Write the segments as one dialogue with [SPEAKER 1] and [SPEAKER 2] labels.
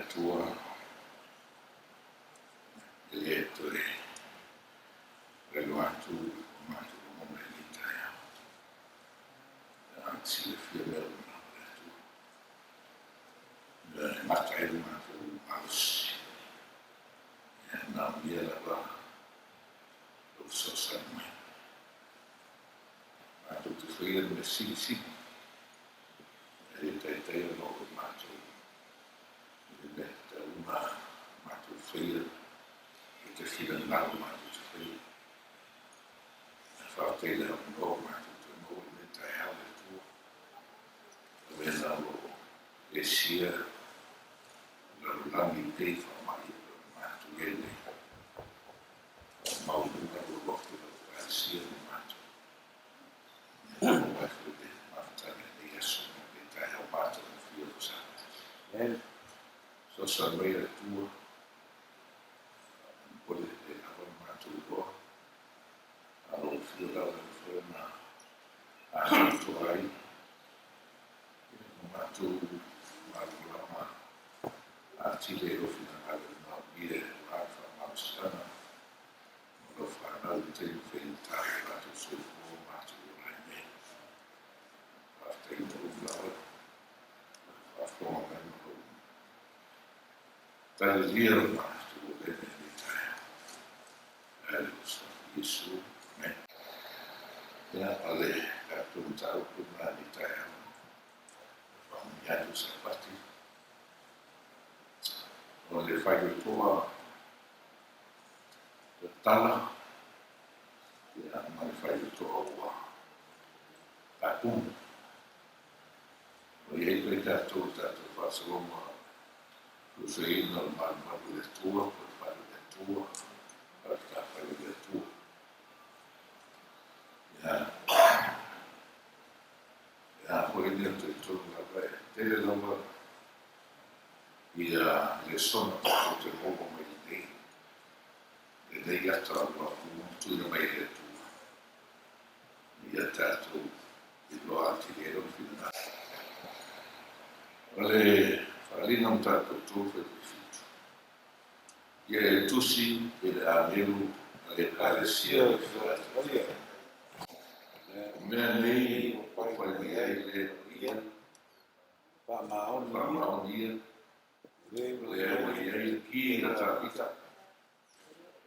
[SPEAKER 1] Atua e le toe faailoa atu o matou lagona i lenei taeao. A silafia mea uma e le Atua, mea e mata ai lo matou malosi, e manaomia lava lou fesoasoani mai. Matou te faia le mea silisili, e le taitai ona oo i matou i le mea e tatau ona matou faia i te finagalo matou te faia. Ae faafetai i le avanoa ua matou toe maua i lenei taeao le Atua, o le mea lena o lo o esia le lalolagi i lenei faamai e pei ona matou i ai nei. Faamaualuga lou loto i lau Ekalesia ma matou. Ia maua ai foi le mafutaga i lenei aso ma lenei taeao matagofie o lau Amen. Fesoasoani mai le Atua, faamolemole e lava le matou iloa, a o lou afio lava e mafai ona atoatoa ai ma matou malamalama atili ai lou finagalo e manuia aua le faamalosiaga o lau fanau i taimi faigata o latou soifua ma matou ola ai nei. Faafetai i lou lava faafofoga mai ma lou talilia o le matou avega i lenei taeao. Ae le fesoasoani Iesu. Amen. Ia, o le tatou mataupu lena i lenei taeao, e faamanuia atu Sapati, o le faitotoa tatala, ia, ma le faitotoa ua tapumu. Ua i ai pea tatou i tatou faasologa tuusaina o le malumalu i le Atua, po o le fale o le Atua, po o le tafai o le Atua. Ia, ia foi lea talitonu lava e tele lava ia lesona tatou te maua mai lenei, lenei ata ua tuuina mai e le Atua. Ia tatou iloa atili ai lona finagalo. O le faaaliga o tatou 3:7. Ia e tusi i le agelu a le Ekalesia o Filatelia. O mea nei ua fai mai ai le ia, faamaonia, o lea ua i ai le ki a Tavita,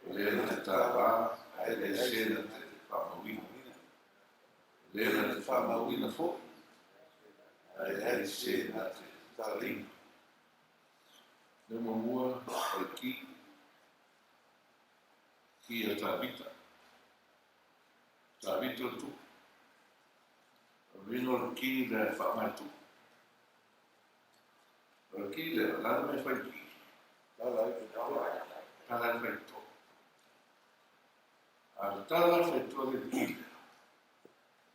[SPEAKER 1] O lea na te tālā, ae leai se na te faamauina. O lea na te faamauina foi, ae leai se na te tatalaina. Mea muamua, o le ki, ki a Tavita. Tavita o le tupu. O le uiga o le ki lea e faamae tupu. O le ki lea, o le a le mea e fai i le ki? Tala ai Tala ai faitotoa. A le tala faitotoa le ki lea,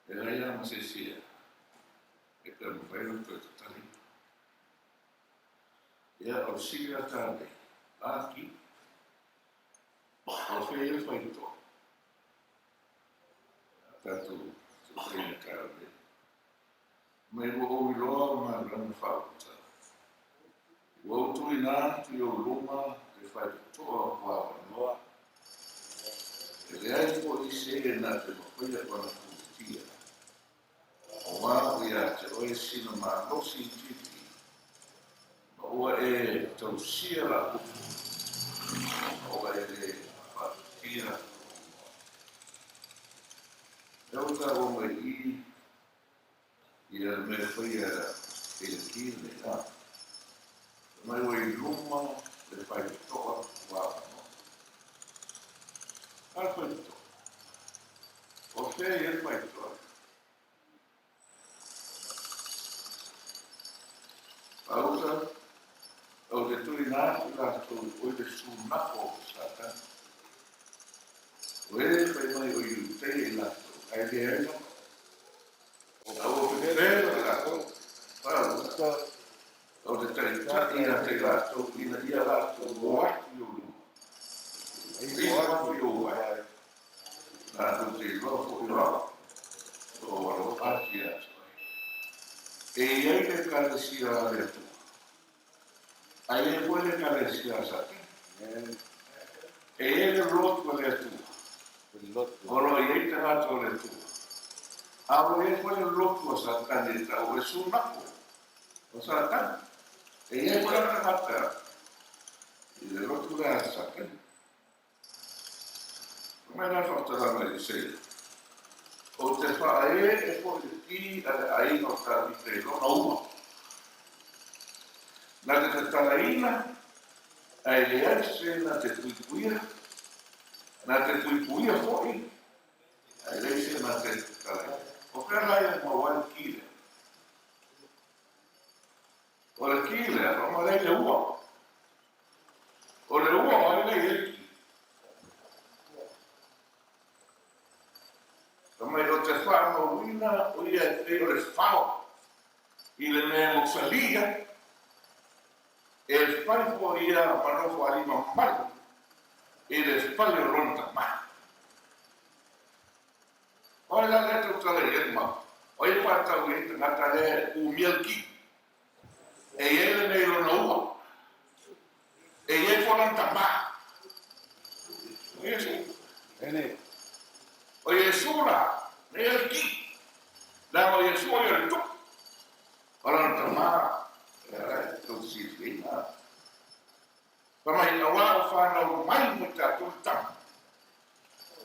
[SPEAKER 1] e leai lava ma se isi e toe mafai ona toe tatali. Ia, o le sili la tānei, la ki, o fea ia faitotoa. Tātou te whainga tāu nei. Mai ua ou iloa o galuega faauta. Ua ou tuuina atu i ou luma le faitotoa ua avanoa, e leai foi se e na te mafaia ona pulutia, auā o ia te oe sina malosi itiiti, ma ua e tausia la upu, ma ua e le faatutia lou igoa. Lea ua taua mai i i ia le mea e faia i le ki lenei, a. Fai mai ua i luma le faitotoa ua avanoa. A le faitotoa. O fea i ai le faitotoa? Pauta, Ou te tuuina atu i latou o i le sunako o Satani. O e fai mai o Iuteia i latou, ae leai lava. A ua pepelo i latou. Pauta, Ou te taitai ia te i latou ina ia latou o atu i ou luma, ifo atu i ou wae, latou te iloa foi o au, o ou alofa atu ia te oe. E i ai le Ekalesia a le Atua, a i ai foi le Ekalesia a Satani. E i ai le lotu a le Atua, o lo o i ai tagata o le Atua, a o lo o i ai foi le lotu a Satani e tau o le sunako o Satani. E i ai foi lana tagata i le lotu lea a Satani. Fai mai la le faamatalaga i Isaia, Ou te faaee foi le ki a le aiga o Tavita i lona ua. Na te tatalaina, ae leai se na te puipuia, na te puipuia foi, ae leai se na te tatalaina. O fea la ia maua ai le ki lea? O le ki lea, faamalei le ua. O le ua o ai lea i ai le ki? Fai mai o te faamauina o ia e pei o le fao i le mea mausalī ai. E fai foi ia ma nofoalima malu i le fale o lona tama. O ai la lea tautala i ai le mau? O ai e faatau i ai tagata lea e umia le ki? E i ai lenei lona ua. E i ai foi lona tama. O Iesu. O Iesu la, nei le ki. Leaga o Iesu o ia le tupu. O lona tama, e ala e tou silafia. Fai mai, auā ua fanau mai mo i tatou le tama,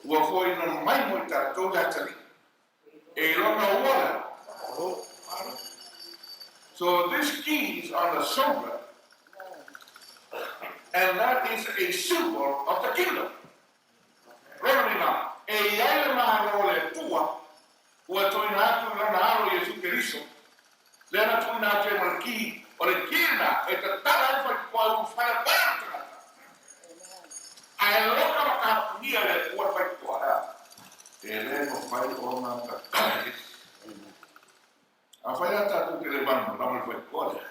[SPEAKER 1] ua foina mai mo i tatou le atalii. E lona ua lea. Malo. So this key is on the shoulder and that is a symbol of the kingdom. Lona uiga, e i ai le Malo o le Atua ua tuuina atu i Lona Alo Iesu Keriso, lea na tuuina atu ai ma le ki, o le ki lena e tatala ai le faitotoa e ulufale atu ai ona tagata. Ae loka ma kapunia e le Atua le faitotoa lea, e le mafai ona tatala e isi. Afai lava tatou te le malamalama i le faitotoa lea,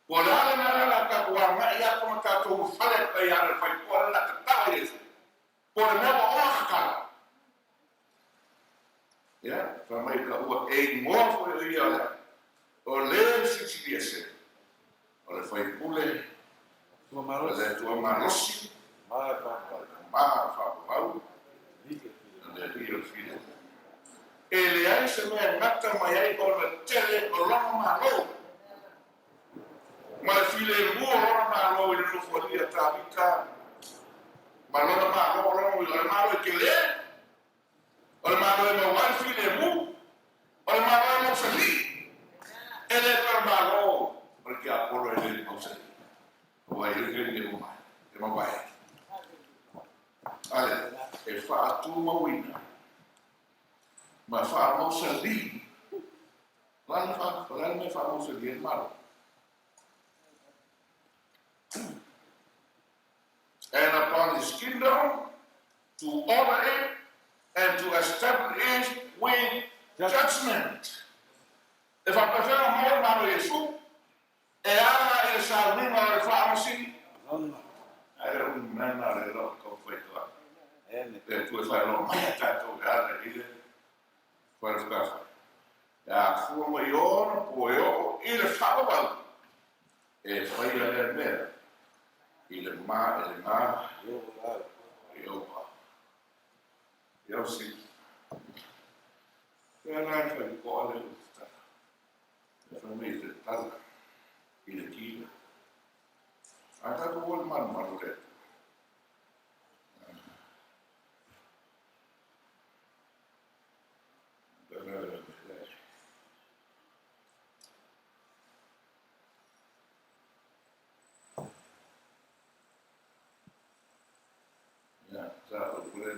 [SPEAKER 1] po o le a le mea lea o le a tatou agai atu ma tatou ulufale atu ai i le faitotoa lea na tatala e Iesu, Po o le mea ua ola tatala. Ia, fai mai ka ua e igoa foi o ia o le a? O le Silisili Ese, o le Faipule, o le Atua malosi, o le Tama faavavau, o le Alii o le Filemu. E leai se mea e gata mai ai ona tele o lona Malo, ma le filemu o lona Malo i le nofoalii a Tavita ma lona Malo, o lona uiga, o le Malo e tele, o le Malo e maua ai le filemu, o le Malo e mausali. E le toe o le Malo o le tiapolo e le mausali. Aua e i ai le taimi e mamae, e mavae ai. Ale, e faatumauina ma faamausali. O le a le mea e faamausali ai le Malo? And upon his kingdom to order it and to establish it with judgment. E faapefea ona maua le Malo i Iesu? E ala i le sauniga o le faamasini. Ae o le mea lena o lea o taumafai atu ai. Le Atua e faailoa mai ia tatou e ala i le Fale E afua mai ona po e oo i le faavavau e faia lea mea i le ma e le na e o pa. Iau si. Pea la e whai koa le u tala. E whai mai te tala i le kila. A tātou o le malumalu le Atua.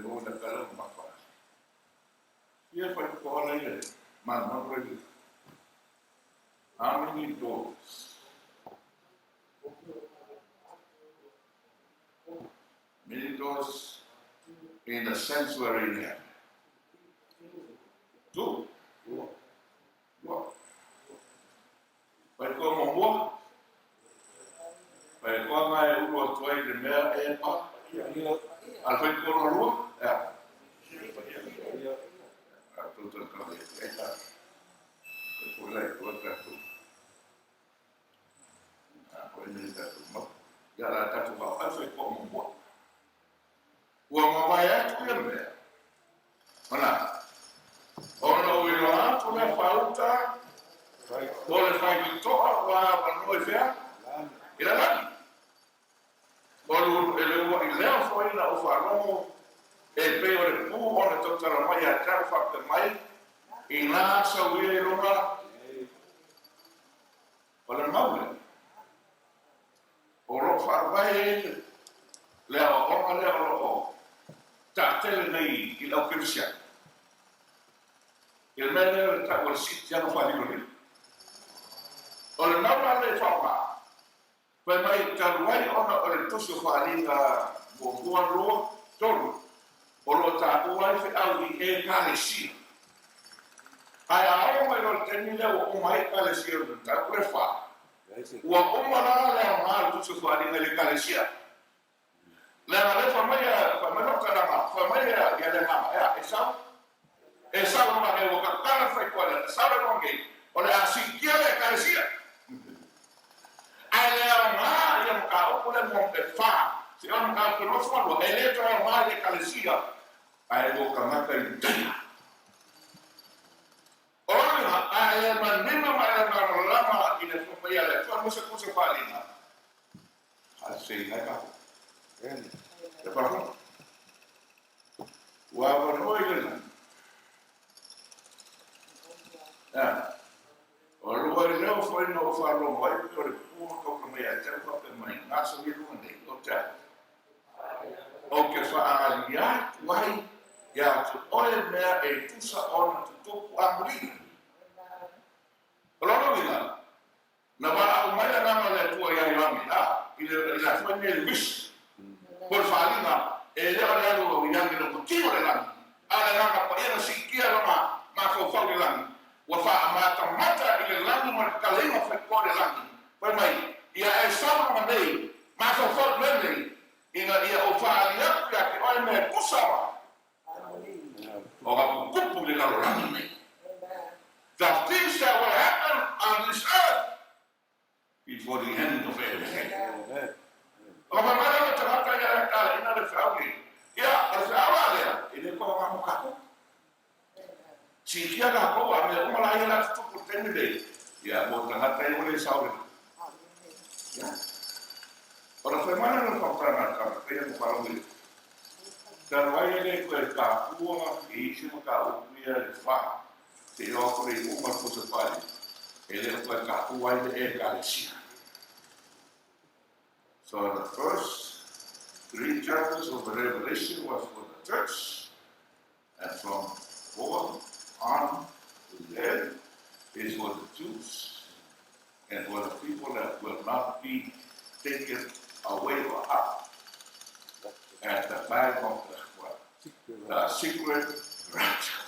[SPEAKER 1] no le kala ma fa. Ia fai ko ala ile ma ma ko ile. How many doors? Many doors in the sanctuary in heaven. Two. Dua. Pai koa muamua, pai koa ngai e ulu atu ai le mea e pa. A le fai koa lua lua, ea. A tau tau tau e e ta. E koa lai koa tatou. A koa nei tatou mau. Ia la tatou wao ai fai koa muamua. Ua mavae atu ia mea. Mana, ona ou iloa atu lea faauta, o le faitotoa ua avanoa i fea? I le lagi. O le e le ulua'i leo foi na ou faalogo e pei o le pū ona tautala mai ia te au faapea mai, Inā sau ia i lona, o le mau lea. O lo o faavae ai le aoaoga lea o lo o taatele nei i le au kerisiano. I le mea lea o le tau o le siitiaga faalilolilo. O le mau la lea e faaaoga, fai mai talu ai ona o le Tusi o Faaaliga muamua, lua, tolu, o lo o taua ai feau i Ekalesia. Ae a oo mai loa i le taimi lea ua uma ai Ekalesia o le mataupu le fa, Ua uma la le aoga o le Tusi o Faaaliga i le Ekalesia. Leaga lea fai mai a, fai mai lou talaga, fai mai ia, ia le agaga, ea, e sau, e sau lava e ua tatala le faitoa lea, e sau le longei, o le a siitia le Ekalesia. Ae le aoga ia mataupu lea mo e fa, se o mataupu e 22, e le toe aoga i le Ekalesia, ae mo tagata i taia. O lona, a e manino ma e malamalama i le Paia a le Atua aemaise tusa faaaliga, faasei ai ka. E faafofoga. Ua avanoa i le lagi. Ea. O lua i leo foi na ou faalogo ai pei o le pupuu na taula mai ia te au faapea mai, Gasa i luga nei, o te au. Ou te faaalia atu ai iā te oe mea e tusa ona tutupu amuli. O lona uiga, na valaau mai le Agaga o le Atua iā Ioane, a, i le, i le afua nei le wis, po le faaaliga, e le o le alu o Ioane le matino le lagi, a o le Agaga Paia na siitia lona mafaufau i le lagi, ua faamatamata i le lagi ma le taleiga faitoa i le lagi, fai mai, Ia e sau luga nei, mafaufau i mea nei, ina ia ou faaali atu iā te oe mea e tusa ma o ka tutupu i le lalolagi nei. The things that will happen on this earth before the end of everything. O ka fai mai lea o le tagata ia e taleina le feau nei, ia, o le feau la lea, e le koa ngā mo kākou. Siitia kākou a mea uma la ia la tutupu i le taimi nei, ia, mo tagata ia ua le sao le. Ia. Ona fai mai lea o le whakatanga a le tangata ia mo whalawe. Talu ai e le koe kāpua i isi mataupu ia e wha, te iloa kore i uma le posa whare, e le koe kāpua ai le Ekalesia. So the first three chapters of the Revelation was for the church, and from four on to the end is for the Jews and for the people that will not be taken away or up at the time of the, what? The secret rapture.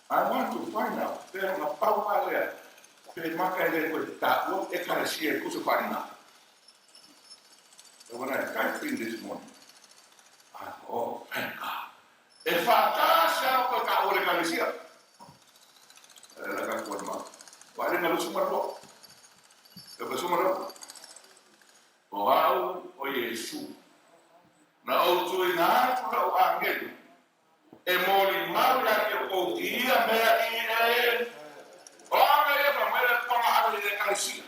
[SPEAKER 1] I want to find out, pe ona pau a lea, pe maka e le koe te tāua, Ekalesia e kusa wharinga. So when I typed in this morning, I thought, oh, thank God. E whātā se ao koe tāua le Ekalesia. E la ka kua ma. Wa le ngalu suma rua. E pa suma rua. O au o Iesu. Na ou tuuina atu lau agelu e molimau ia te outou i ia mea i e o aga ia fai mai le panga ave i le Ekalesia.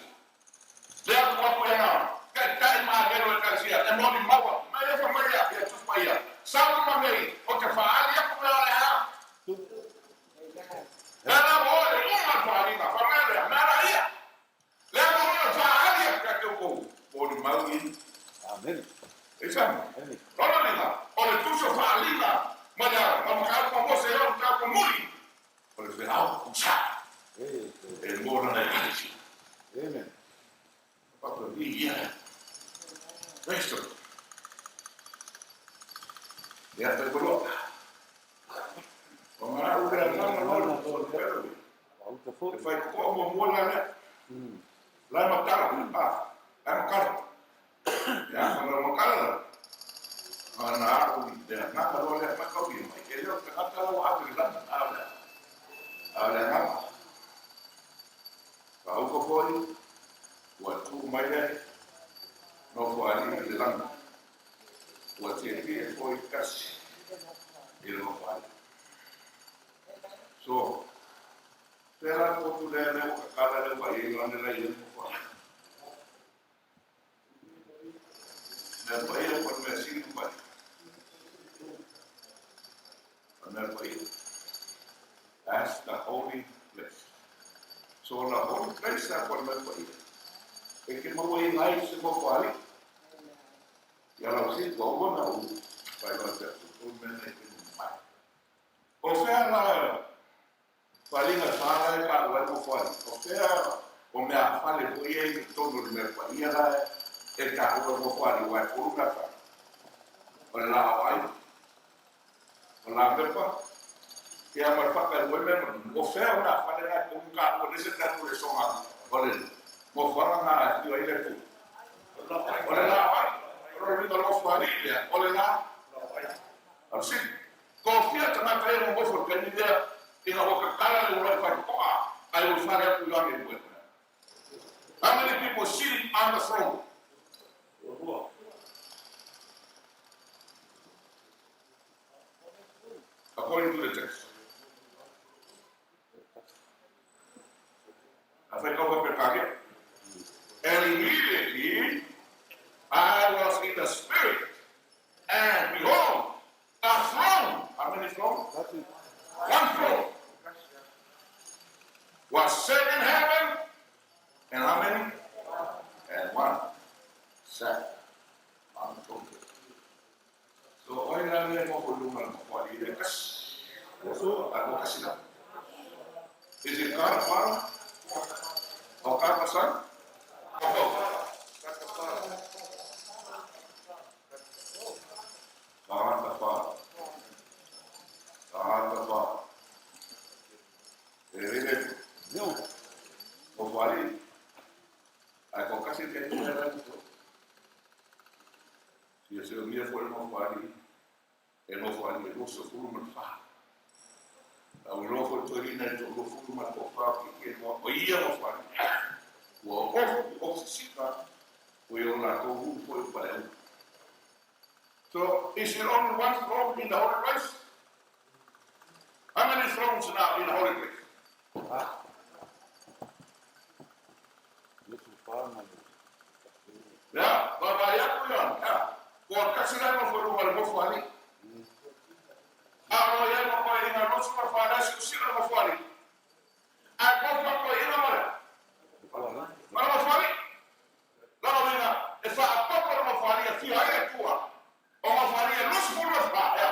[SPEAKER 1] Lea atu atu ia na taitai ma agelu o Ekalesia e molimau atu. Mea ia fai mai ia ia Tusi Paia, Sau luma nei o te faaali atu mea o le a. Lea la ua oo i le uma le faaliga, fai mai lea, mea la ia. Lea ua oo i le faaali atu ia te outou, molimau i.
[SPEAKER 2] Amene.
[SPEAKER 3] Peitai,
[SPEAKER 2] Amene.
[SPEAKER 3] lona uiga, o le tusi o Faaaliga ma le mataupu a Mose e ono mataupu muli, o le feau tusa e mo lana Ekalesia.
[SPEAKER 2] Amen.
[SPEAKER 3] Papa, ia. Cristo. Ia, pe koloa. O ngā ure a ngā loa le o le pere.
[SPEAKER 2] Auta
[SPEAKER 3] E
[SPEAKER 2] foi.
[SPEAKER 3] whai kokoa mua mua la lea. Lai matara. Ah, lai makara. Ia, whanga makara la. Ngā nā aku i te ngā loa lea makau i mai. E leo te ngata lau atu i lana. A lea. A lea ngā. Ka uka foi, ua tū mai ai, nofoalii i le lagi, ua tietie foi tasi i le nofoalii. So, fea la le motu lea lea ua kakala lea ua i ai lana la i ai le nofoalii? Mea paia po o le mea sili ona paia? O le mea paia. That's the holy place. So the holy place la po o le mea paia. E ke maua ai se nofoalii. Ia lau sili ua uma ona ou faailoa atu outou mea nei e mai. O fea la faaaliga e fa la e taua ai nofoalii? O fea o mea fale foi ia i totonu o le mea paia la e taua e nofoalii aua e tolu mea fale. O le laau ai, o la pepa, ia ma le faka e lua mea ma o fea o mea fale la e tolu taua le se tatou lesona o le nofoaga na afio ai le Atua. O le laau ai, o le uiga nofoalii lea, o le la o le sili. Tofia tagata ia nonofo i le taimi lea ina ua tatala le uluai faitotoa ae ua fale atu i lagi e moe. How many people sitting on the throne? According to the text. A fai kau pe. And immediately I was in the spirit, and behold, a throne. How many thrones? One throne was set in heaven, and how many? And one sat on the throne. So, oi la le mo ko lunga mo ko ali le kas. So, ako kasi lang. Is it God the Father? Or God the Son? Or both? God the Father. God the Father. God the Father. E rere
[SPEAKER 2] No.
[SPEAKER 3] o whare. Ai ko kasi te tū la to. Ia se mia foi mo whare. E mo whare e rosa fulu ma fa. A o roho to rina e to fulu ma ko fa ki ke mo o ia mo whare. Ua o o sika o i o la ko hu foi pare. So, is there only one throne in the holy place? How many thrones now in the holy place?
[SPEAKER 2] Ah. Lusu fa ma.
[SPEAKER 3] Ya, baba yaku yon. Ya. Ko kasi la no foi lugar mo fali. A o ya no ko ina no su fa la su si no fali. A ko fa ko ina mara.
[SPEAKER 2] Fala.
[SPEAKER 3] Mara mo fali. La no ina e fa a poco mo fali a fi ai tua. O mo fali e lusu mo fa ya.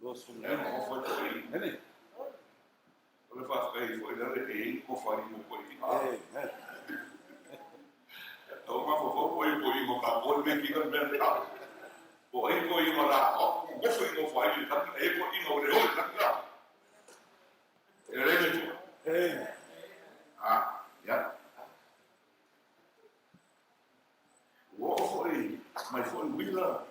[SPEAKER 2] Lusu.
[SPEAKER 3] E mo foi to i.
[SPEAKER 2] Amene.
[SPEAKER 3] O le fa fa i foi la le e ko fali mo ko i.
[SPEAKER 2] Amen.
[SPEAKER 3] O ma fo fo i ko i mo ka ko me ki ka me ka. O e ko i mo la o mo fo i mo fali la e ko i mo le o la la. E le le tu.
[SPEAKER 2] Amen.
[SPEAKER 3] Ah, ya. Ua oo foi mai foi uila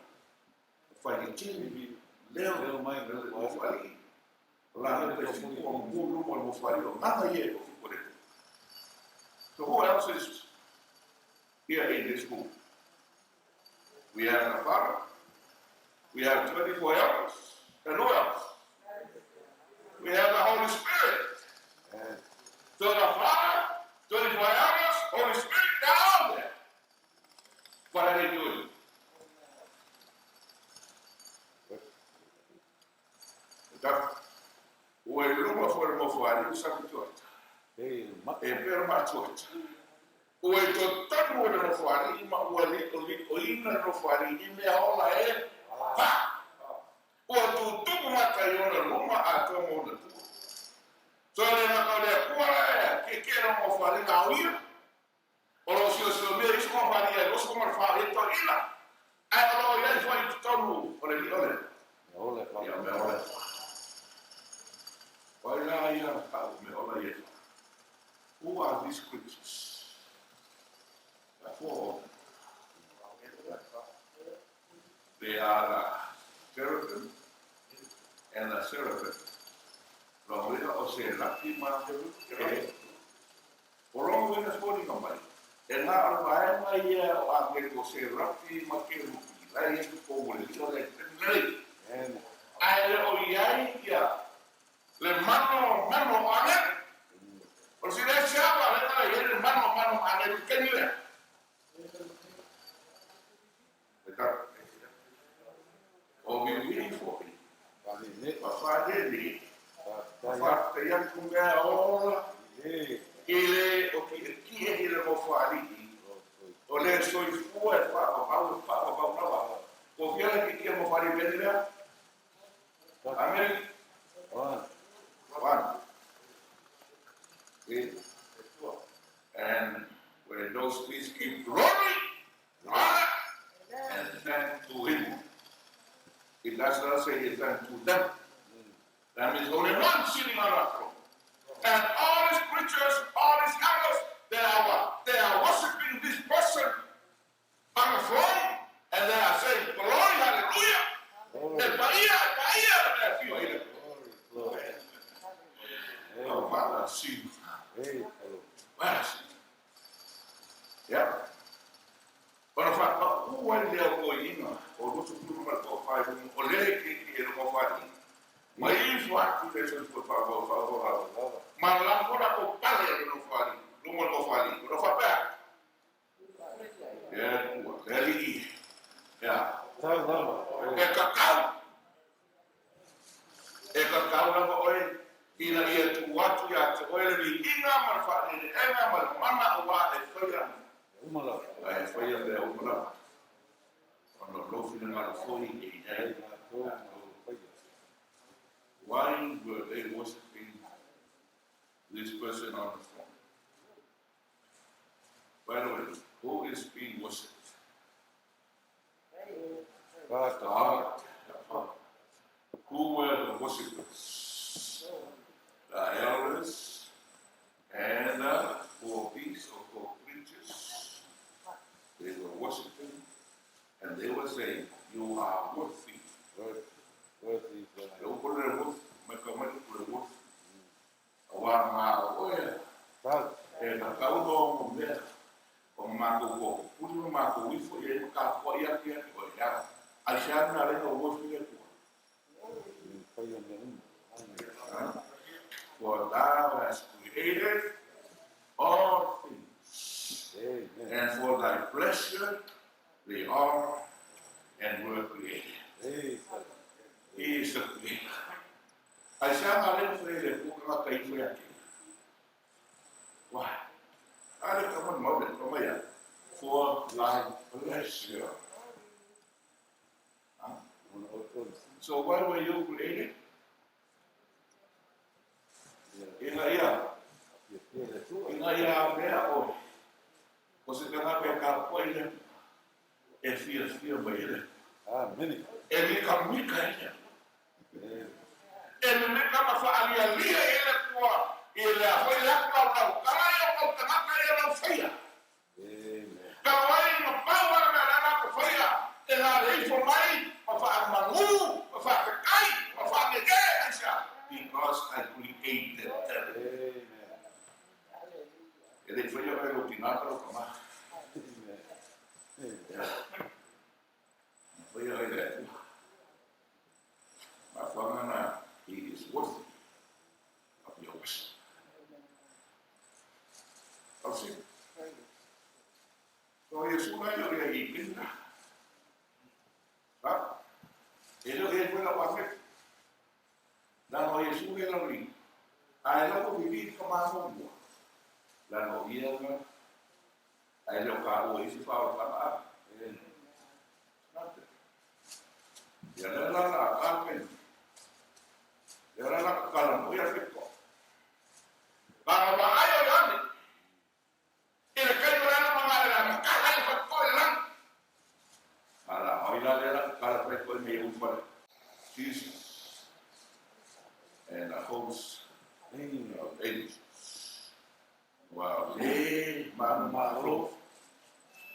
[SPEAKER 3] faigātele leo
[SPEAKER 2] Leo mai
[SPEAKER 3] le nofoalii. O la le fitu o mu luma o le nofoalii o gaga ia e tofitu e le. So who else is here in this room? We have the Father. We have 24 elders. And who else? We have the Holy Spirit.
[SPEAKER 2] Amen.
[SPEAKER 3] So the Father, 24 elders, Holy Spirit, they're all there. What are they doing? Ta ua i luga foi le nofoalii sa tuata.
[SPEAKER 2] E ma.
[SPEAKER 3] E pera matuata. Ua i totonu o le Nofoalii ma ua li'oli'oina le Nofoalii i mea ola e fa. Ua tutupu mata i ona luma atoa ma ona tua. So e le gata o le Atua la e tietie i lona Nofoalii na o ia. O lo o siosiomia isi Nofoalii e 24 i ai toeaiina. Ae o lo o i ai foi i totonu o le li'o lea. Ia mea ola e fa. O ai la ia tau mea ola ia e fa? Who are these creatures? There are four of them. They are the cherubim and the seraphim. Lona uiga o se lapi ma e o lona uiga foliga mai, e na o le vaega ia o agelu o serapi ma kerupi la e i ai totonu o le lio lea i le taimi lenei. Ae le o i ai ia Le mano mano o agelu. O le sila ava lea na i ai le mano mano o agelu i le taimi lea. O viuvi'i foi, ma faalele, ma faafetai atu mea ola i le o ki'eki'e i le Nofoalii, o le soifua e faavavau e faavavau lava. Ua fia le ki'eki'e Nofoalii i le taimi lea? Amen.
[SPEAKER 2] One.
[SPEAKER 3] One. See? And when those things give glory, honor, and thank to him. It does not say he thank to them. That means only one sitting on that throne. And all these creatures, all these others, they are what? They are worshiping this person on the throne, and they are saying, Glory, hallelujah. E paia, e paia, e afio ai le.
[SPEAKER 2] Glory, glory.
[SPEAKER 3] Oh, Father, see.
[SPEAKER 2] Hey, hello.
[SPEAKER 3] Well, yeah. Ona faapau ai lea o toeaiina o 24 i luga o le keiki e nofoalii, ma ifo atu le soifua faavavau faavavau ma lafo latou pale i le nofoalii, luma o le nofoalii. Ona faapea atu, Le Atua, le Alii, ea, e tatau, e tatau lava oe ina ia tuu atu ia te oe le viiga ma le faaeleeleaga ma le mana aua e faia e faia mea uma lava, ona o lou finagalo foi e i ai latou. Why were they worshiping this person on the throne? By the way, who is being worshipped? God. Who were the worshippers? The elders and the four beasts or four creatures. They were worshiping and they were saying, You are worthy.
[SPEAKER 2] Worthy is the
[SPEAKER 3] Le
[SPEAKER 2] Lamb.
[SPEAKER 3] upu le worth, mai ka mai le worth. Aua ma oe e tatau no mo mea o matou toopupuli ma matou ifo i ai ma tapuai atu ia te oe. Ea, aisea mea alai na ou worth i le Atua? For thou hast created all things, and for thy pleasure they are and were created. He is the creator. Aisea ngā reo whai le pūkanga kai whai ake. Why? Ale ka man maule, ka mai a. For thy pleasure. Huh? So why were you created? Ina ia, ina ia mea oe, ko se tangata e kapua i le e fiafia mai e le.
[SPEAKER 2] Amen.
[SPEAKER 3] E mikamika e le. E mimika ma whaalialia e le kua i le a hoi le atu lau lau tala e o kau tangata e lau whaia. Ka wai ma pau ala mea la ko whaia e ngā reifo mai ma whaamangū, ma whaatekai, ma whaangege, aisa. Because I created them. E le whaia oe lo tinata lo tama. Whaia oe le Atua. Mafuanga na, he is worthy of your worship. Tausi. So Iesu la ia ia i pinga. Ha? E leo ia koe lau afefu. Lana o Iesu ia lau li. A e loko vili ka māmua. Lana o ia na Ae le o taua i isi faaolataga a. Ia lea la la a tape. Lea la la kakala mo ia fito. Para wa ai o lani. I le kai o lana mga le lana. Ka hai fa ko le lana. Ala oi la le la kakala fai ko me u fale. Jesus and the host of angels. Ua lē manumalo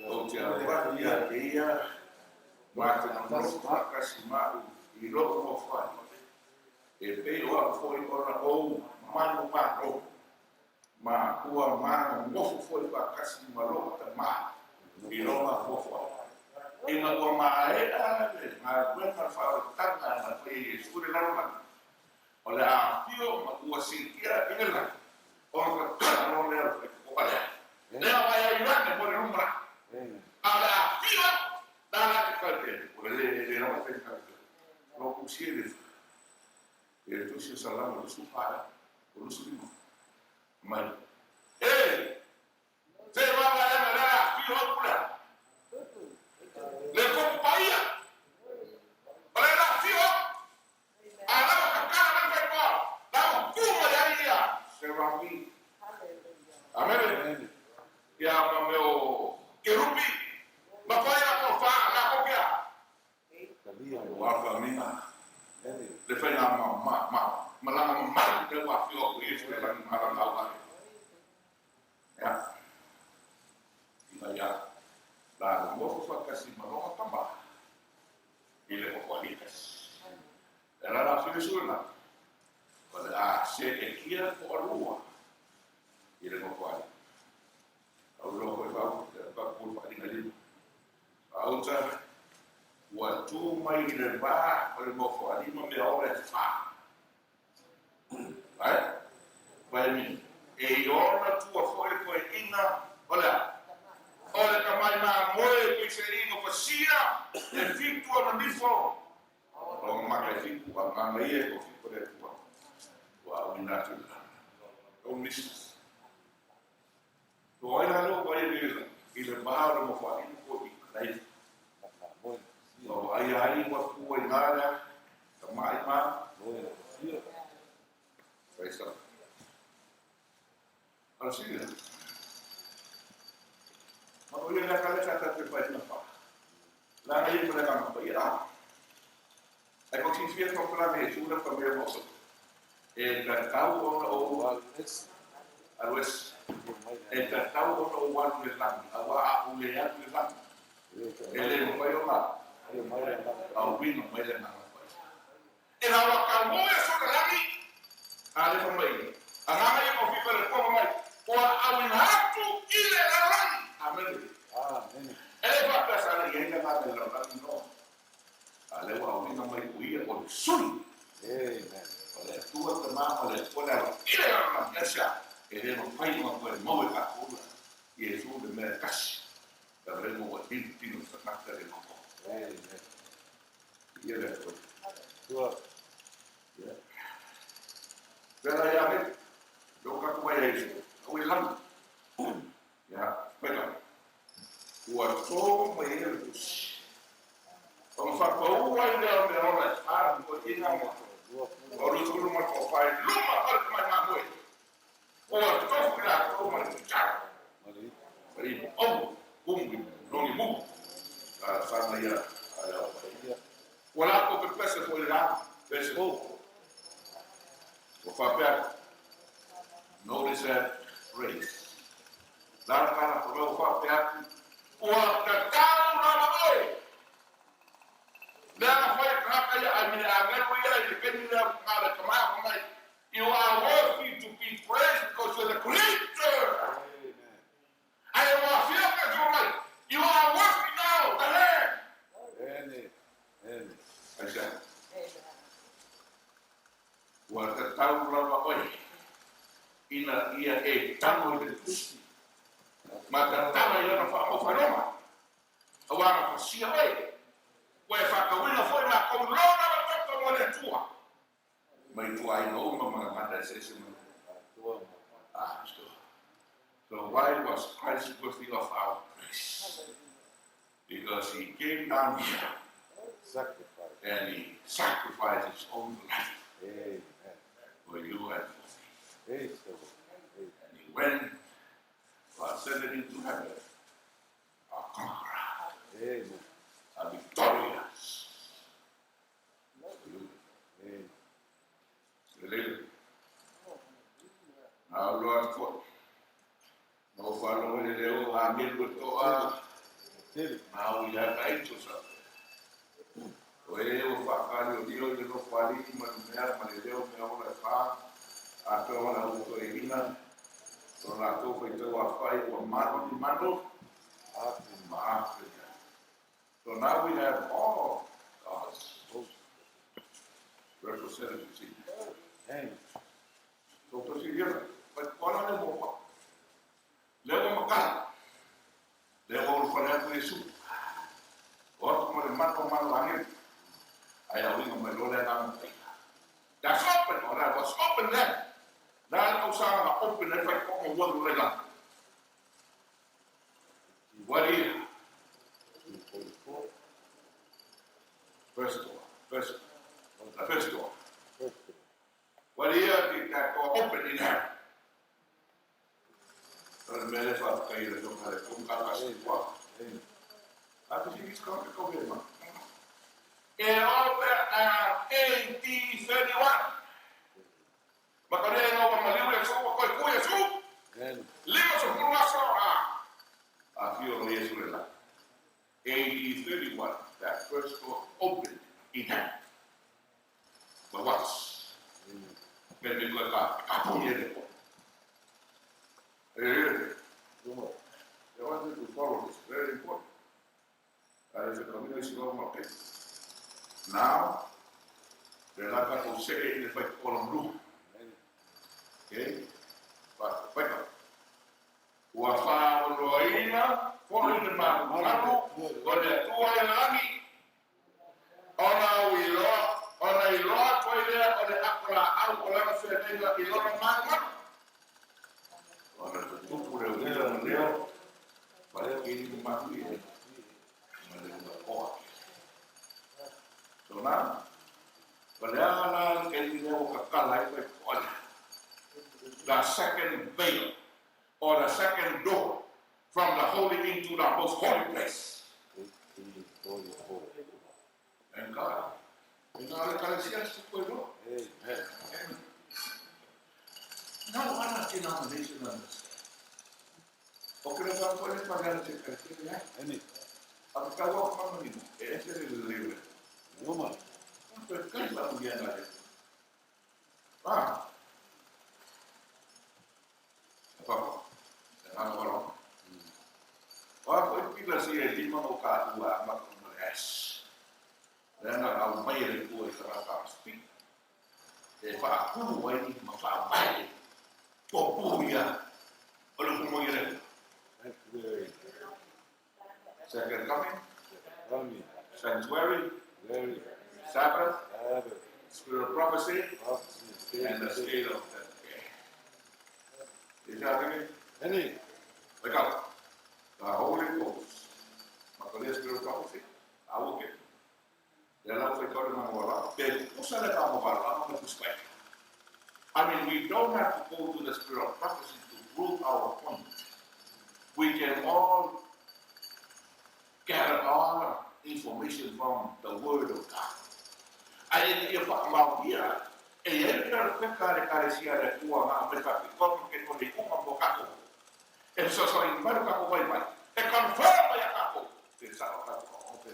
[SPEAKER 3] ou te aloa'i ia te ia ma te nonofo faatasi ma a'u i lo'u nofoa'i, e pei o a'u foi ona ou manumalo, ma ua manonofo foi faatasi ma lo'u Tamā i lona nofoa'i. Ina ua mae'a le galuega faaolataga na faia e Iesu i le lalolagi, O le afio ma ua siitia i le lagi, ona tatala loa lea o le faitotoa lea. Lea mai ai lane mo le luma la. A o le afio la la te kau te, o le le le lava te kau te. Lo ku sie le le tusi o Salamo le supa o lusi lima. Mai. E! Se va va le la afio o kula. Le kopu paia. O le afio A lava tatala mai faitoa, lava tu mai ai ia Serafi. Amene. Ia ma mea o kerupi, ma fai la ko fa la ko kia. Ua whamina le whainga ma ma ma malanga ma mai le wā whio ko Yesu le langi malanga au ai. Ia. Ina ia la mofo whakasi malonga tama i le Papuahikas. E rara suesue la, o le a seʻetia toalua i le Nofoalii. Au loa koe fau, te papu le wharinga lima. Auta, ua tū mai i le vā o le Nofoalii ma mea ola e whā. Right? Whai mi, e i ona tua foe koe ina, o le a? O le tamai mā moe koe se ingo fasia, e fitu ona nifo, O maka e fitu a nganga ia e ko fitu le atua. Ua auina atu i le Don't miss this. To ai la leo vai le i le vā o le mofoalii ko i kalai. O ai ai ua tua i ngā lea, ka mai mā. Praise God. Ala sili la. Ma o ia lea ka leka ta te pai na pa. Lana ia ma le nganga pa ia. Ai ko tifia ko pala me tu le pa me mo. E tatau ona ou alu ese. E tatau ona ou alu i le lagi, auā a ou le alu i le lagi, e le mafai ona auina mai le Agaga Paia. E na ua tau e so le lagi, a le fa mai, Agaga ia ma fifa le toga mai, ua auina atu i le lalolagi. Amene. E le faapea sa le i ai le Agaga i le lalolagi, no. A lea ua auina mai o ia o le sui. O le Atua Tamā ma le Atua le Alo i le lalolagi. Aisea? E le mafai ona toe maua e tatou ia Iesu le mea e tasi ka lemo ua tino tino tagata le loto. Ia le Atua. Ia. Pela ia me, lo ka ku ai ai, au i lagi. Ia, peka. Ua tō mai e le tusi. Ona whakaū ai lea o mea ola e whā mo ina mo. O ruturu ma tō whai luma o le mai mā moe. Ua tofu i rātou ma le pitara. Whai mo au, kumu i longi mu. A whana ia a au whai. Ua lākou pepese foi le la, pese hou. Ua faapea atu, Notice that phrase. La la la la, ua faapea atu, ua tatau lava oe. Leaga fai e tagata ia, I mean, agelu ia i le taimi lea na le tama fai mai, You are worthy to be praised because you're the creator. Ae ua afio ke Atua mai, You are worthy now, the Lamb. Aisea? Ua tatau lava oe ina ia e tango i le tusi ma tatala i lana faamaufanoga, auā na pasia oe, ua e faatauina foi matou lona matoto mo le Atua mai ituaiga uma ma gagana eseese mai. Ah, so. So why Why was Christ worthy of our praise? Because he came down here
[SPEAKER 2] Sacrifice.
[SPEAKER 3] and he sacrificed his own life
[SPEAKER 2] Amen.
[SPEAKER 3] for you and for me.
[SPEAKER 2] Praise the Lord. Amen.
[SPEAKER 3] And he went, ascended into heaven, a conqueror,
[SPEAKER 2] Amen.
[SPEAKER 3] a victorious. Hallelujah.
[SPEAKER 2] Amen.
[SPEAKER 3] Hallelujah. Now, Lord, for no follow le leo a mil toa
[SPEAKER 2] Tele.
[SPEAKER 3] now we have angels up there. O e o whakari o lio i no whari ma mea ma le leo mea ola e wha a te ola o to e hina o la tō whai tau a whai o mano ni mano
[SPEAKER 2] Africa.
[SPEAKER 3] ma Africa. So now we have all God's representatives in here.
[SPEAKER 2] Amen.
[SPEAKER 3] So prosiguió, wala le mo Leo makala. Leo o whare atu Yesu. O atu mo le mano mano angel. Ai au inga mai lole na mai. That's open, or that was open then. That was open if I come one le la. What is
[SPEAKER 2] 244.
[SPEAKER 3] first door? First, the first door.
[SPEAKER 2] First door.
[SPEAKER 3] What year did that door open in heaven? O le mea le whakai le tonga le tonga ka sikua.
[SPEAKER 2] Amen.
[SPEAKER 3] A te whiti ka te kohe ma. E open at 1831. Makare no wa maliu e so ko ku e su.
[SPEAKER 2] Amen.
[SPEAKER 3] Lima so puru aso a. A fio no Yesu le la. 1831, that first door opened in heaven. But what's?
[SPEAKER 2] Amen.
[SPEAKER 3] Ke me koe ka ka puni e le po. Eh,
[SPEAKER 2] Uma.
[SPEAKER 3] I want you to follow this, very important. That is the community of my Now, the laka o se e le whai kolam lu.
[SPEAKER 2] Amen.
[SPEAKER 3] Okay? But, wait up. Ua whaoloaina, fono le malu, o le atua e langi, ona o iloa, ona iloa koe lea o le akola au o lana whenenga i lona malu malu. Ona te tupu le uila na leo, whare ki ni mahu i e, ma le ua oa. So now, wale ala ke ni leo kakala i whai koa. The second veil, or the second door, from the holy into the most holy place.
[SPEAKER 2] 1844.
[SPEAKER 3] Thank God. E nā le kalesia si koe no.
[SPEAKER 2] Amen.
[SPEAKER 3] Now, what a denomination understand. O que le va a poner pagar ese kalesia,
[SPEAKER 2] Amen.
[SPEAKER 3] a te kaua pamani, e ese le libre.
[SPEAKER 2] Uma.
[SPEAKER 3] Pero kai la mulia na le. Ah. E papa. E nā waro. Wa koe pila si e lima o ka ua ma ko mo es. Le na au mai le kua i karaka speak. E wha akuru wai ni ma wha mai. Po puia. O le kumo i le.
[SPEAKER 2] Sanctuary.
[SPEAKER 3] Second coming,
[SPEAKER 2] Coming.
[SPEAKER 3] sanctuary,
[SPEAKER 2] Very.
[SPEAKER 3] Sabbath,
[SPEAKER 2] Sabbath.
[SPEAKER 3] spirit of prophecy,
[SPEAKER 2] Prophecy.
[SPEAKER 3] and the state of the okay. Is that okay?
[SPEAKER 2] Amen.
[SPEAKER 3] Wake up. The Holy Ghost. Makalia spirit of prophecy. I will get. Le la fai kore mana wala. Pe kusa le ka mo wala mo kuspai. I mean, we don't have to go to the spirit of prophecy to prove our point. We can all gather all our information from the Word of God. Ai e ia whakamau ia, e e le peka le karesia le kua ngā me ka pikono ke no le unga mo kako. E so so i maru kako vai vai. E confirm ia kako. Te sa o kako o te.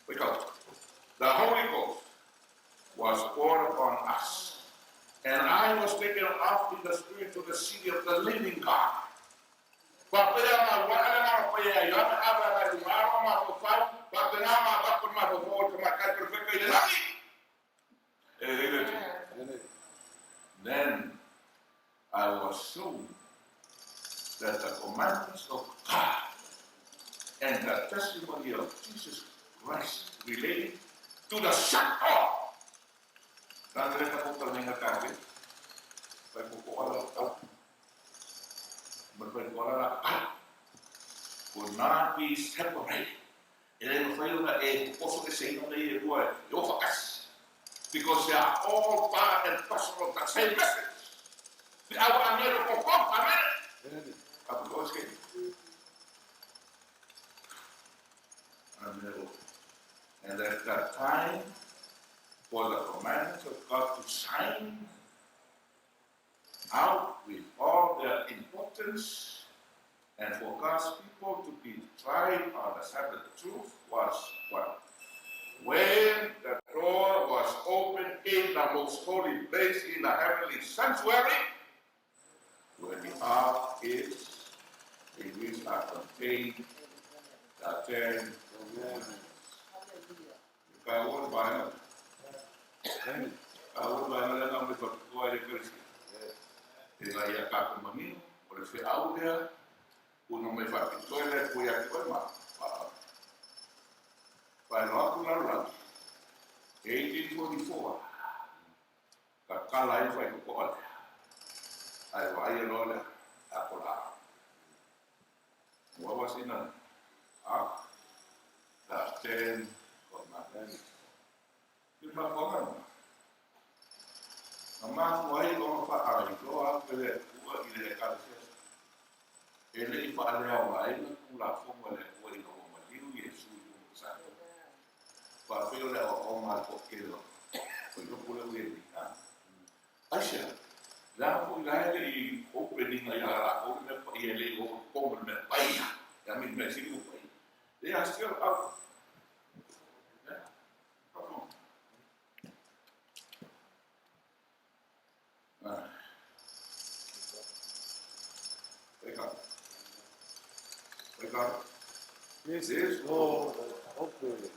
[SPEAKER 3] Wake up. The Holy Ghost was poured upon us. And I was taken up in the spirit to the city of the living God. Papea ngā waala ngā papea i ana ava ngā lungaro ngā kowhau, papea ngā wako ngā kowhau te makai perfecta i le langi. E re te.
[SPEAKER 2] Amen.
[SPEAKER 3] Then I was shown that the commandments of God and the testimony of Jesus Christ relating to the shut off. Nandre ka kung kalmenga kake, pai ko ko ala tau. Ma le faitoala la tatalo. Will not be separated. E le mafai ona e poso eseina mea ia e lua e o faatasi. Because they are all part and parcel of the same message. Te au angelo ko ko, amen. Apu ko ske. Amen. And at that time, for the commandments of God to shine out with all their importance and for God's people to be tried on the Sabbath truth was what? When the door was opened in the most holy place in the heavenly sanctuary, where the ark is, in which are contained the Ten Commandments. Ka ua vaega. Ka ua vaega lea na me whakatoa i le Karisio. E ngai ia tātou manino, o le wheau lea, una mai whakitoe le koe atu ai ma, whaeroa atu lalolagi. 1844, ka kala ai whaikokoa lea. Ai waai e loa lea, a ko la. Ua wasina, a, the Ten Commandments. Te mafuaaga lena. Na mafua ai ona faailoa atu e le Atua i le Ekalesia e le i faaleaogaina Tulafono a le Atua ina ua maliu Iesu i luga o le sami. Faapea o le aoaoga a le toatele o Fuaiupu lea ua i ai nei. Aisea? Le a foi la e le i opening-a ia latou le mea paia e le i oo i totonu o le mea paia, I mean mea sili ua paia. They are still out. Yeah. Wake up. Wake up.
[SPEAKER 2] This door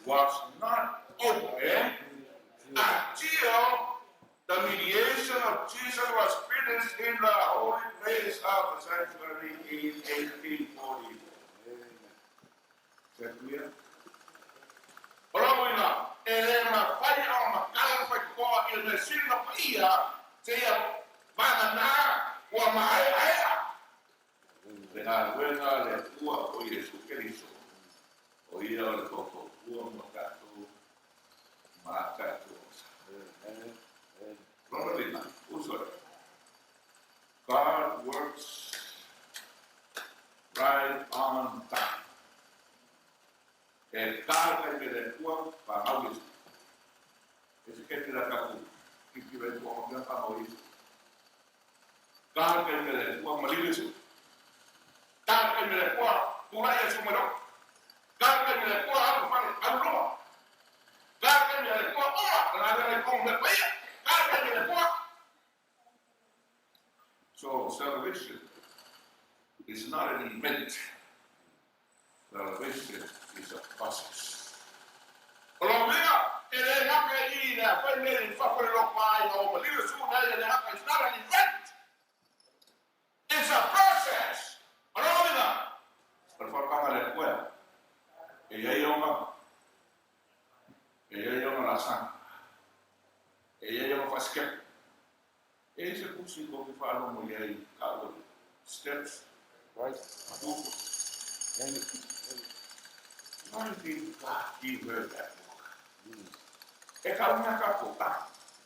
[SPEAKER 2] was
[SPEAKER 3] Was not open until the mediation of Jesus was finished in the holy place of the sanctuary in 1844. Is that clear? O lona uiga, e le mafai ona matala le faitotoa i le mea sili ona paia seia vagana ua maeaea le galuega a le Atua o Iesu Keriso, o ia o le faufautua mo tatou ma a tatou osa. Lona lima, uso e. God works right on time. E tātai me le Atua whangau Iesu. E se kei tera taku titiro e tua mea whangau Iesu. Tātai me le Atua maliu Iesu. Tātai me le Atua tūrai Iesu mai roto. Tātai me le Atua alu whare, alu loa. Tātai me le Atua oma, la ngā i kongo mea paia. Tātai me le Atua. So salvation is not an event. Salvation is a process. O lona uiga, e le gata i le afai mea i fafo i le loto ai o malilo su na ia le gata, it's not an event. It's a process. O lona uiga, o le whakapanga le koea, e iai ona, e iai ona lasanga, e iai ona whasikep. E i se pusi ko te whaalogo i ai ka ua steps.
[SPEAKER 2] Right.
[SPEAKER 3] Upu. Why did God give her that book? E ka mea ka kota.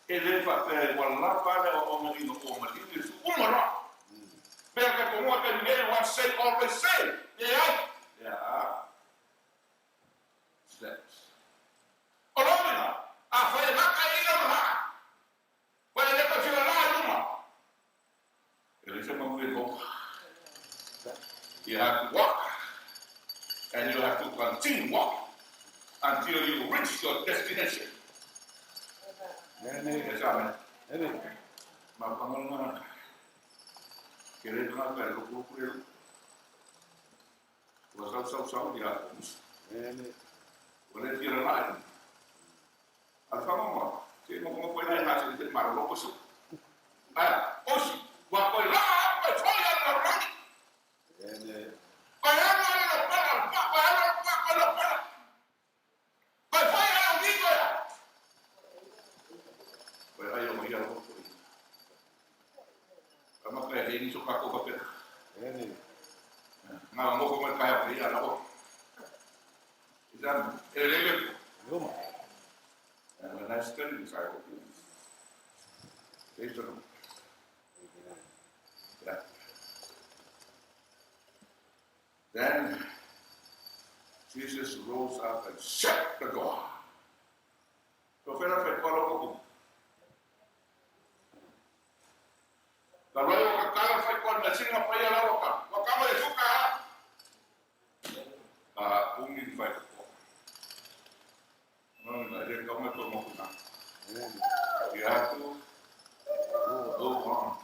[SPEAKER 3] E le whapea e ua lapa le o onga ina ua maliu i su uma roa. Pea ka kongoa ka nei once say always say. E ai. There are steps. O lona, a whai haka i lona haa. Koe le ka whira la luma. E le se mamu e hoka. You have to walk. And you have to continue walking until you reach your destination.
[SPEAKER 2] Amen.
[SPEAKER 3] Yes, amen.
[SPEAKER 2] Amen.
[SPEAKER 3] Ma pangalanga. Ke le nga ka lo ko le. Ua sau sau sau ia ko.
[SPEAKER 2] Amen.
[SPEAKER 3] Ua le whira la. A le whangonga, te mo mo koe nei ngā te mara loko su. Aia, osi, ua koe la koe toi a la rangi.
[SPEAKER 2] Amen.
[SPEAKER 3] Koe ana le la pala, pa, koe ana pa, koe la pala. Koe whai a o niko ia. Koe ai o mai a loko koe. Ka maka e heini so kako whapera.
[SPEAKER 2] Amen.
[SPEAKER 3] Ma mo ko mai kaya ia la o. Isan elele.
[SPEAKER 2] Luma.
[SPEAKER 3] And when I study this, I will do. Praise the Lord. Yeah. Then Jesus rose up and shut the door. So fela fe kwa loko ku. La luego ka kala fai kwa na singa pa ia lawa ka. Wa kama e fuka ha. A ungi ni fai ko. No na le kama to mo kuna.
[SPEAKER 2] Amen.
[SPEAKER 3] You have to go on.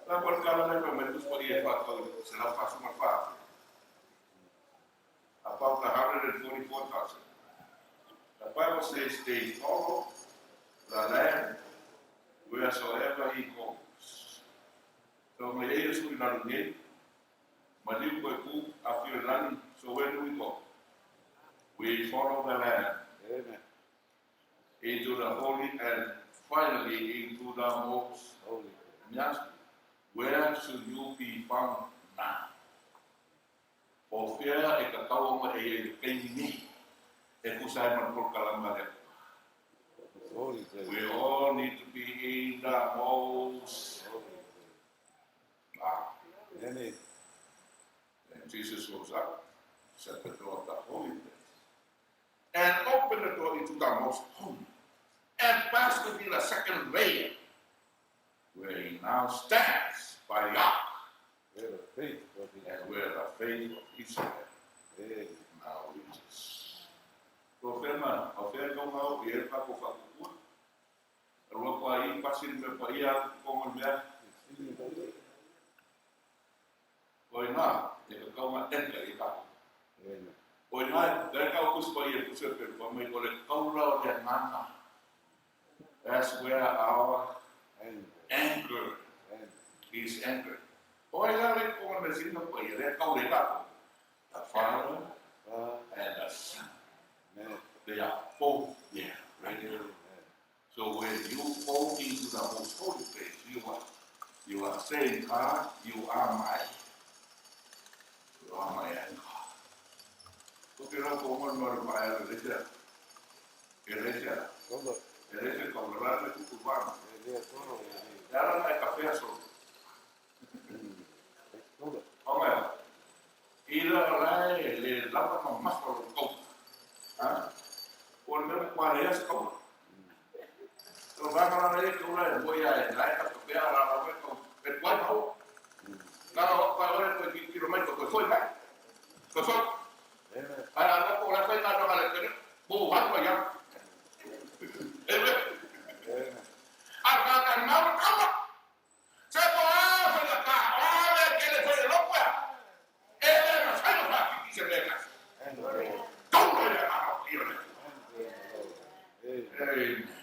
[SPEAKER 3] La por kala le ko me tus pa ia fa ko se la fa suma fa. About 144,000. The Bible says they follow the Lamb wheresoever he goes. So may Yesu ina ma liu koe ku a whio lani, so where do we go? We follow the Lamb
[SPEAKER 2] Amen.
[SPEAKER 3] into the holy and finally into the most
[SPEAKER 2] Holy.
[SPEAKER 3] Yes. Where should you be found now? O fea e ka taua ma e e kei ni e kusa e man por kalama le.
[SPEAKER 2] Holy place.
[SPEAKER 3] We all need to be in the most.
[SPEAKER 2] Holy place.
[SPEAKER 3] Ah.
[SPEAKER 2] Amen.
[SPEAKER 3] And Jesus rose up, shut the door of the holy place, and opened the door into the most holy, and passed to be the second layer, where he now stands by the ark,
[SPEAKER 2] Where the faith of the
[SPEAKER 3] and where the faith of Israel
[SPEAKER 2] Amen.
[SPEAKER 3] now reaches. Ko whema, o whea kau ngau, i e pa ko whakukua. Rua kua i pasi me pa ia kongo mea, ko i ngā, e ka kau ngā enka i kako.
[SPEAKER 2] Amen.
[SPEAKER 3] O i ngā, te kau kuspa i e puse pe, pa mai o le kaula o le nganga. That's where our
[SPEAKER 2] And
[SPEAKER 3] anchor
[SPEAKER 2] and
[SPEAKER 3] is anchored. O i ngā le kongo me sina pa i le kau le kako. The Father and the Son.
[SPEAKER 2] Amen.
[SPEAKER 3] They are both there right now.
[SPEAKER 2] Amen.
[SPEAKER 3] So when you go into the most holy place, you are saying, God, you are my anchor. Porque no como el normal, iglesia,
[SPEAKER 2] Todo.
[SPEAKER 3] iglesia con la de cubano.
[SPEAKER 2] Ele todo.
[SPEAKER 3] Ya la de café solo.
[SPEAKER 2] Todo.
[SPEAKER 3] Vamos y la la le lava con más por el coco. ¿Ah? Por menos cuál es como. Pero va a la ley que una voy a la café a la la con el cual no. Claro, para ver pues quiero más que soy más. Que soy
[SPEAKER 2] Amen.
[SPEAKER 3] para no por la fe no la le bu va ya.
[SPEAKER 2] Amen.
[SPEAKER 3] Arga kan mau kama. Se po a fe la ka. Ore que le fue loco. Eh, no sai no fa ki se le ka.
[SPEAKER 2] And the Lord.
[SPEAKER 3] Todo le va a
[SPEAKER 2] And the Lord. Amen.
[SPEAKER 3] Amen.